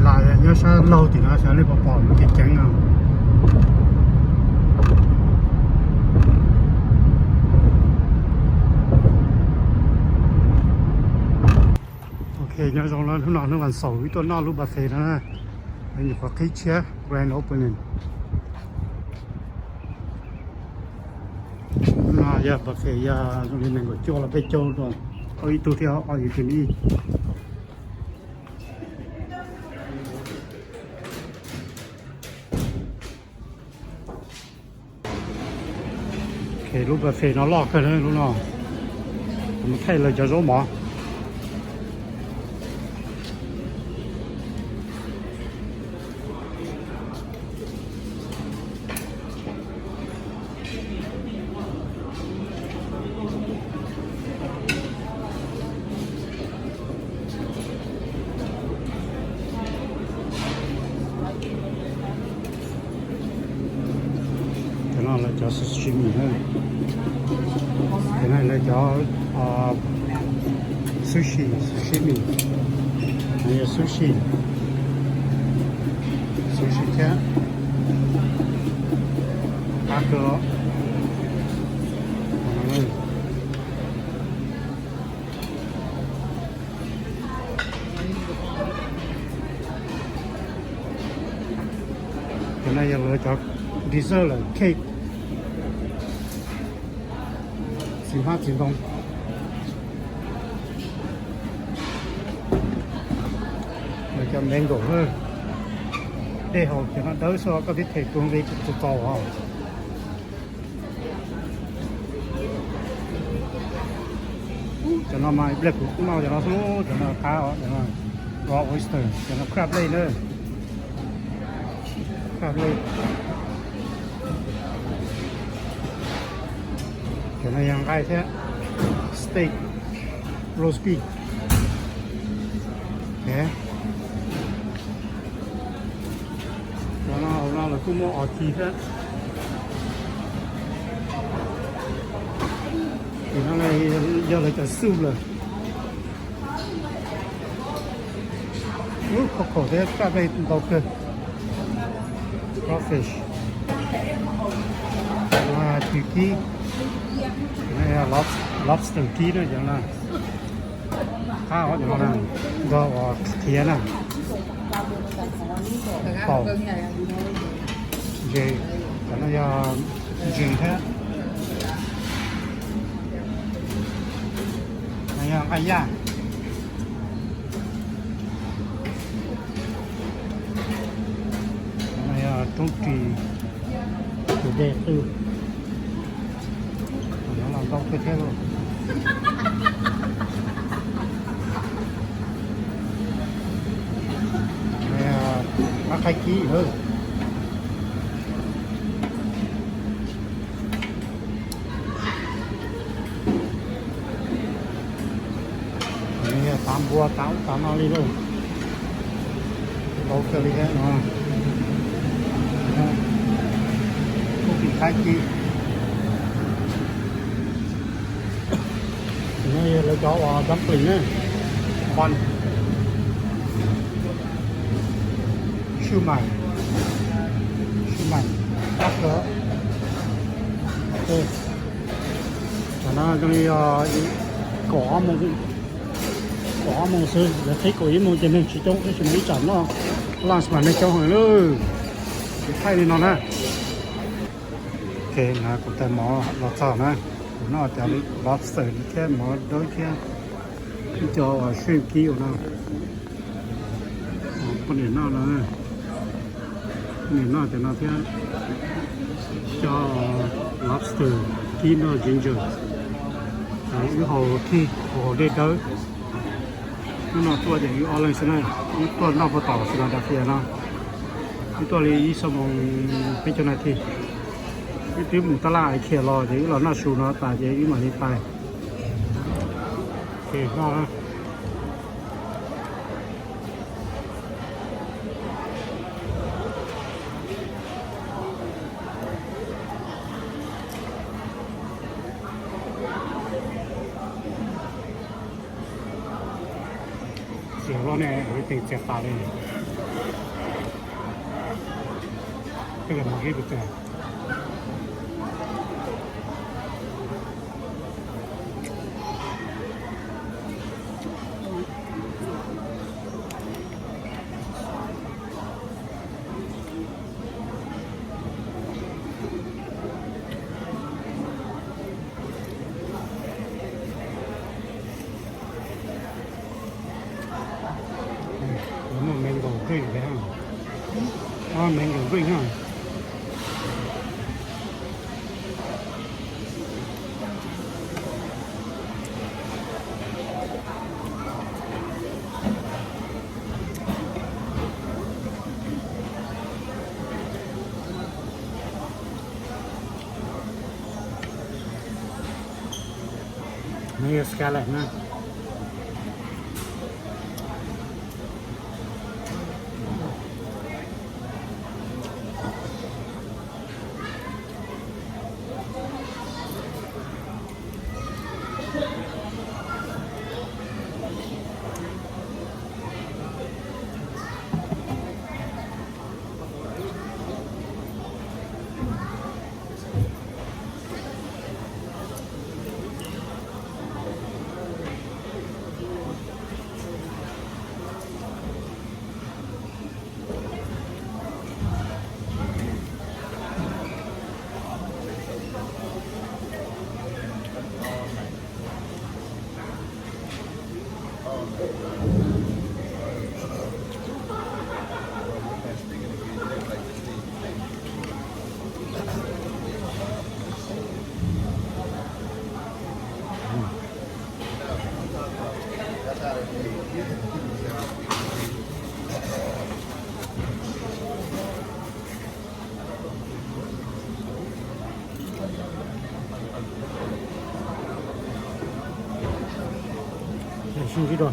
Las nyob sab laug tim no xyov nej puas pom ceev ceev no. Ok, nyob zoo na, hnub no hnub vas xaum wb tuaj noj lub buffet no na. Nyuam qhuav qhib tshiab grand opening. No yog buffet yog zoo li nees nkaum cuaj los peb caug rau ib tug thiab ob yus tus ib. Ok, lub buffet no loj kawg na lub no. Kuv mus thaij lawv cov zaub mov. Cov no lawv cov sashimi na. Cov no lawv cov sushi, sashimi. No yog sushi, sushi thiab. Qab kawg os. Cov no yog lawv cov dessert lawm, cake, txiv hmab txiv ntoo. Lawv cov mango, dej haus cov no dawb xwb, koj twb them tus nqi tsis txaus os. Cov no mas ib pliag kuv kuj noj cov no xwb, cov no qab os, cov no raw oyster, cov no crab leg na. Crab leg. Cov no yog nqaij thiab, steak, roast beef. Cov no hauv no lawv kuj muaj os thiv thiab. Tim no yog lawv cov soup lawm. Ub, khov khaum thiab, crab leg ntau kawg. Crawfish, cw kib, lobster kib na, cov no qab os, cov no na, nrog uas qhiav na. Taum, ntses, cov no yog ntses thiab. No yog nqaij yaj. No yog roob ris, tus dej qwj. Cov no los ntau kawg thiab lauj. Qab qaib kib lawm. Yog tav npua tav ub tav no li lauj. Ntau kawg li thiab no. Kuj tim qaib kib. No yog lawv cov uas dumpling na, bun, siev mais, siev mais, qab kawg. Cov no zoo li kaum ob moos, kaum ob moos xwb, lawv qhib kaum ib moos ces neeg tsis coob tab sis mas ib tsam noj lunch mas neeg coob heev lauj. Kuv thaij li no na. Ok, no kuv tais mov los txog na. Kuv noj cov lobster thiab mov dawb thiab ib co uas shrimp kib no. Poj niam noj no, poj niam noj cov no thiab, cov lobster kib nrog ginger. Wb haus kib, haus dej dawb. Hnub no tuaj ces wb ob leeg xwb na, wb tuaj noj puag tom Philadelphia no, wb tuaj li ib xuab moos peb caug nas this. Wb twb mus tab laj khiav los ces wb los noj su no tas ces wb mam li pais. Ok, noj na. Txias loj ne, everything txias tas li. Cái này cái bịch này. Có một mango drink đấy ha. Có mango drink ha. Nws yog Skyline na. Sib ntsib dua.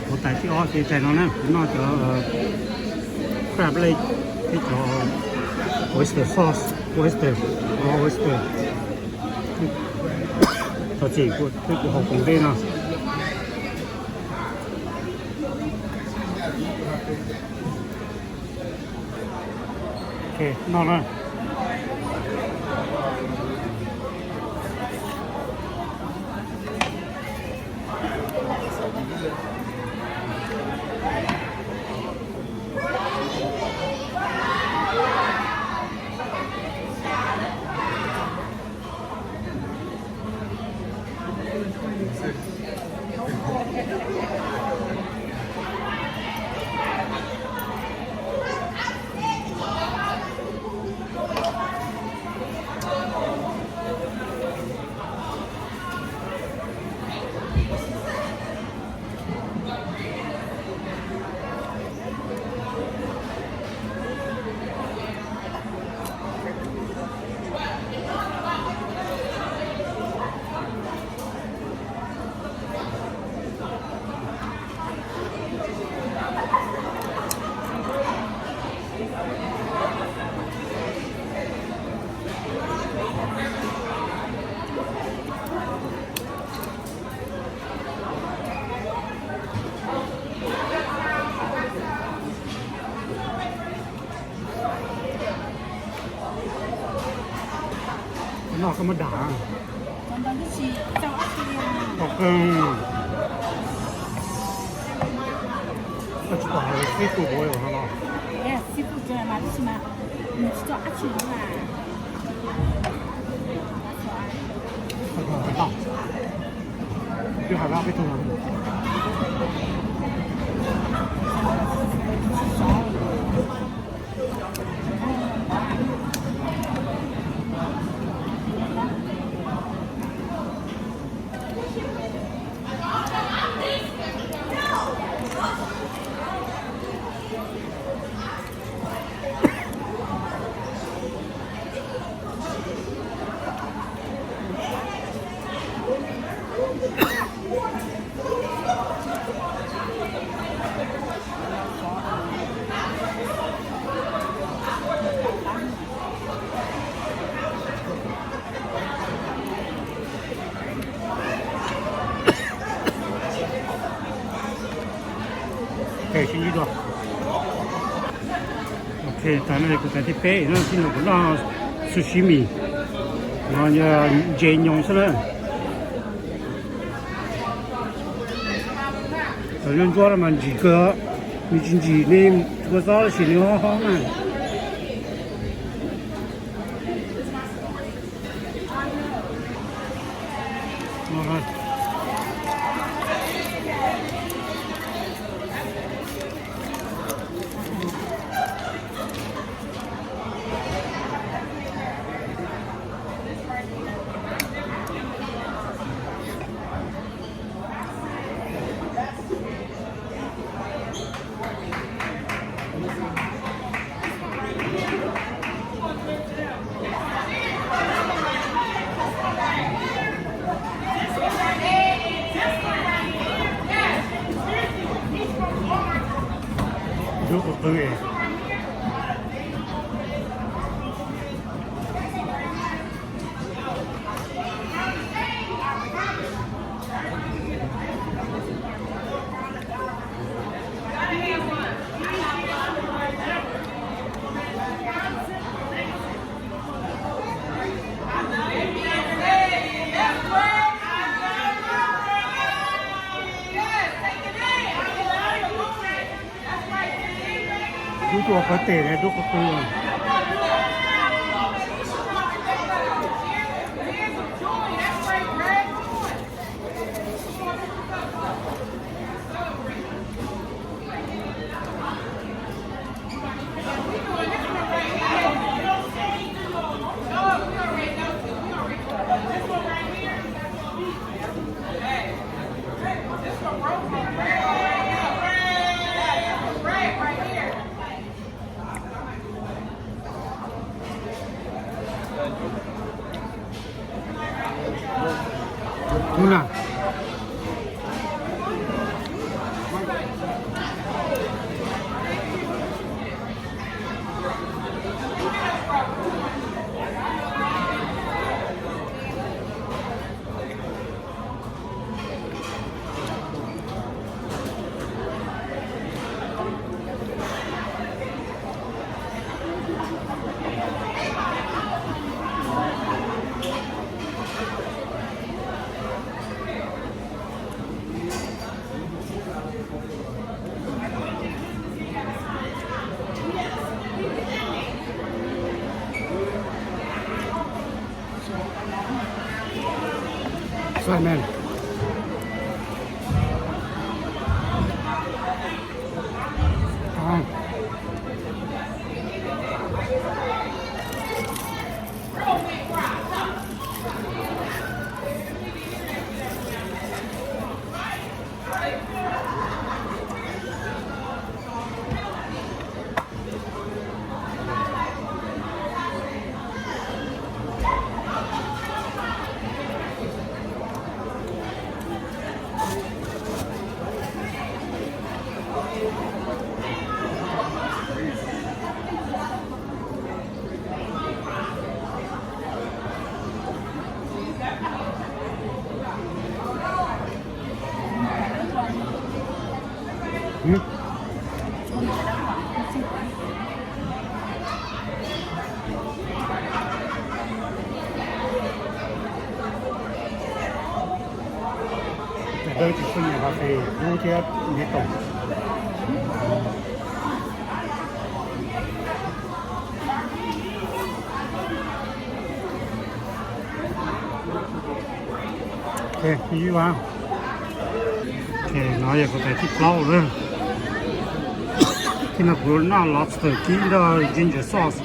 Kuv tais thib ob ces tais no na, kuv noj cov crab leg thiab cov oyster sauce, oyster, raw oyster. Txog tseem kuv twb kuv haus koom dej no. Ok, noj na. Noj koj muab dam. Tau kawg. Koj tsis pom hais xib fwj puas yuav no los? Twb hais lab peb tug. Sib ntsib dua. Tag no kuv tag thib peb no, tib no kuv noj sashimi, no yog ntses nyoos xwb na. Cov ntsuab no mas ntsim kawg, nws tsis ntsim li kua txob tab sis nws hoob hoob na. Dub qw qw. Dub tuaj qhov tes ne, dub qhov qw. Ub na. Salmon. Tes dawb tsis tshua nyiam cà phê dub thiab ntev tau. No yog kuv tais thib plaub lawm. Thib no kuv noj lobster kib nrog ginger sauce.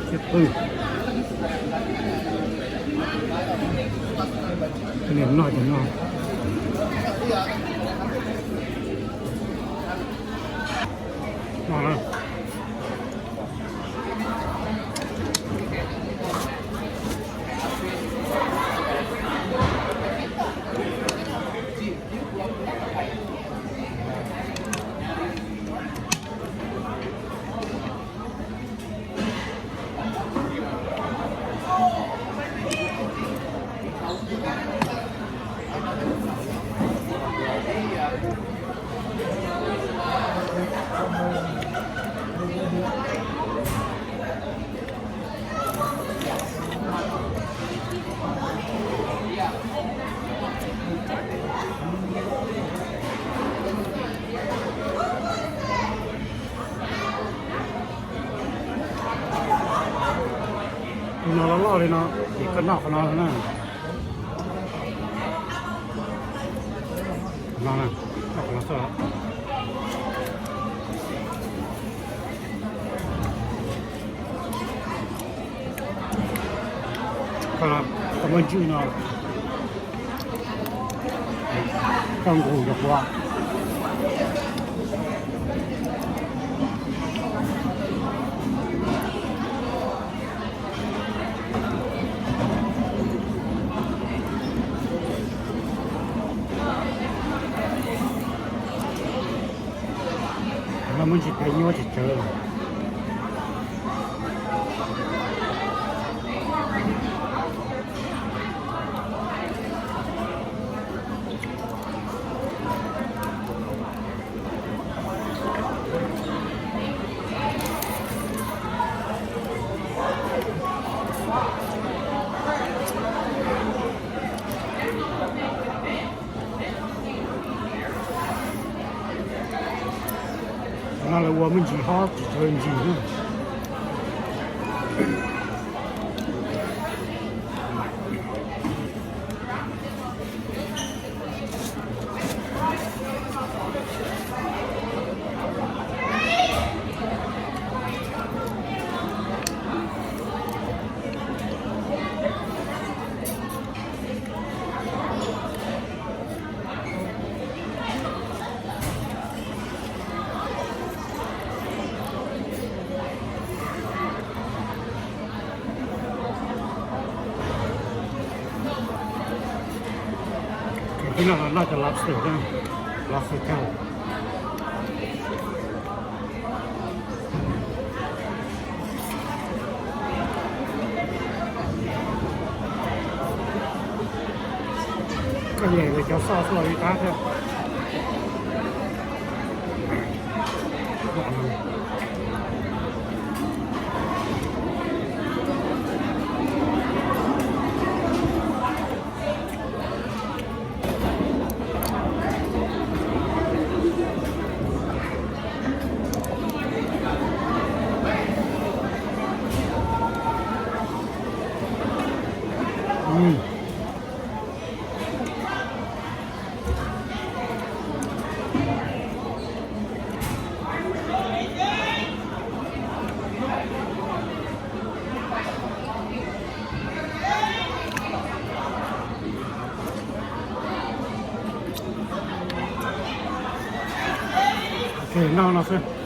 Thiab qw. Niam noj ces noj. Noj na. No loj loj li no, ces koj noj qhov no na. Qhov no na, noj qhov no xwb. Koj muab ntswj no, koj nqus cov quav. No muab ntsis peb nyuaj tsis tsawg. No lawv ua me ntsis hob tsis tau ntsis na. Ces no los noj cov lobster na, lobster tail. Koj nyem lawv cov xoj xwb los li qab thiab. Ok, noj no xwb.